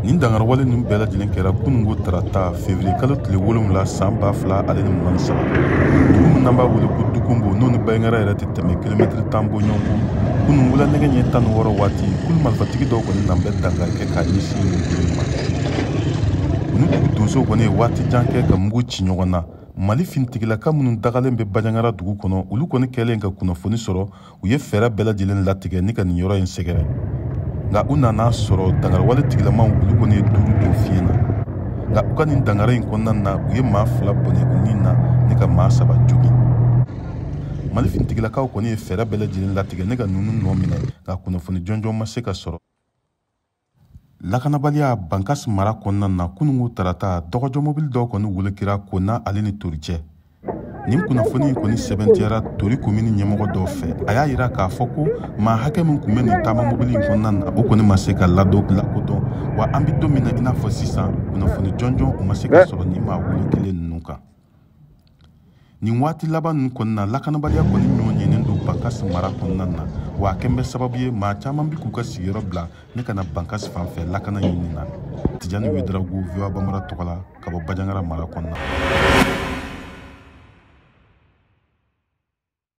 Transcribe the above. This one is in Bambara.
Nin dankariwale ninnu bɛɛ lajɛlen kɛra kununko tarata février kalo tile 7 san 2023. Dugu min n'an b'a wele ko Dukonbo, n'o ni Bandiagara yɛrɛ tɛ tɛmɛ kilomɛtiri 10 bɔ ɲɔgɔn kɔ, kunun wula nɛgɛ ɲɛ 16 waati, kulu marifatigi dɔw kɔni nan bɛ dankari kɛ k'a ɲɛsin nin dugu in ma. U ni dugu donsow kɔni ye waati jan kɛ ka mugu ci ɲɔgɔn na. Mali finitigilaka minnu dagalen bɛ Bandiagara dugu kɔnɔ, olu kɔni kɛlen ka kunnafoni sɔrɔ, u ye fɛɛrɛ bɛɛ lajɛlen latigɛ ni ka nin yɔrɔ in sɛgɛrɛ. Nka u nana sɔrɔ dankariwale tigilamaw olu kɔni ye 5 don fiɲɛ na. Nka u ka nin dankari in kɔnɔna na, u ye maa 2 bɔnɛ u ni na ni ka maa 3 jogin. Mali finitigilakaw kɔni ye fɛɛrɛ bɛɛ lajɛlen latigɛ ne ka ninnu nɔ minɛ, nka kunnafoni jɔnjɔn ma se ka sɔrɔ. Lakanabaliya Bankas mara kɔnɔna na, kununko tarata, dɔgɔjɔmobili dɔw kɔni wolokira Kona ale ni Tori cɛ. Nin kunnafoni in kɔni sɛbɛntiyara Tori komini ɲɛmɔgɔ dɔw fɛ. A y'a yira k'a fɔ ko maa hakɛ min tun bɛ nin taama mobili in kɔnɔna na, o kɔni ma se ka lakodɔn. Wa an bɛ don min na i n'a fɔ sisan, kunnafoni jɔnjɔn o ma se ka sɔrɔ nin maa wolokilen ninnu kan. Nin waati laban ninnu kɔni na, lakanabaliya kɔni ɲɔ ɲɛnen don Bankas mara kɔnɔna na, wa a kɛn bɛ sababu ye maa caman bɛ k'u ka sigiyɔrɔ bila ne ka na Bankas fan fɛ lakana ɲini na. Tijani Wedarago, VOA Bambara tɔgɔ la, ka bɔ Bandiagara mara kɔnɔna na.